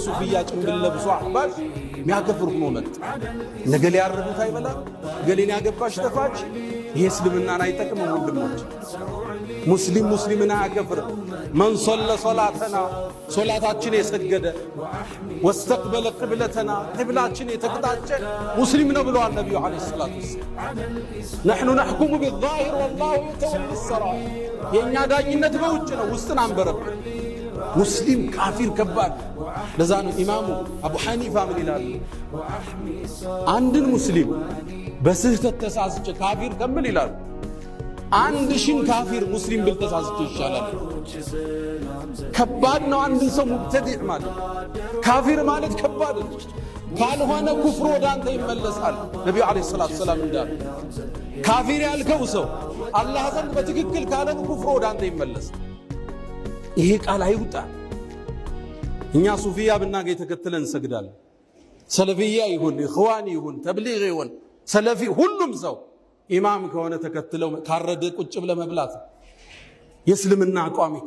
የሱፍያ ጭንብል ለብሶ አህባሽ የሚያከፍር ሆኖ መጣ። ነገ ያረዱት አይበላም፣ ገሌን ያገባሽ ተፋች። ይሄ እስልምናን አይጠቅምም ወንድሞች። ሙስሊም ሙስሊምን አያከፍርም። من صلى صلاتنا ሶላታችን የሰገደ፣ واستقبل قبلتنا ቅብላችን የተቅጣጨ ሙስሊም ነው ብለዋል ነቢዩ عليه الصلاة والسلام። نحن نحكم بالظاهر والله يتولى السرائر። የእኛ ዳኝነት በውጭ ነው፣ ውስጥን አንበረብር። ሙስሊም ካፊር ከባድ። ለዛ ነው ኢማሙ አቡ ሐኒፋ ምን ይላሉ? አንድን ሙስሊም በስህተት ተሳስቼ ካፊር ከምል ይላሉ፣ 1000ን ካፊር ሙስሊም ብል ተሳስቼ ይሻላል። ከባድ ነው። አንድን ሰው ሙብተዲዕ ማለት፣ ካፊር ማለት ከባድ ነው። ካልሆነ ኩፍሩ ወደ አንተ ይመለሳል። ነቢዩ عليه الصلاة والسلام እንዳሉ ካፊር ያልከው ሰው አላህ ዘንድ በትክክል ካለን ኩፍሩ ወደ አንተ ይመለሳል። ይሄ ቃል አይውጣ። እኛ ሱፊያ ብናገኝ ተከትለን እንሰግዳለን። ሰለፊያ ይሁን፣ ኢኽዋን ይሁን፣ ተብሊግ ይሁን፣ ሰለፊ፣ ሁሉም ሰው ኢማም ከሆነ ተከትለው ካረደ ቁጭ ብለ መብላት የእስልምና አቋም ይሄ።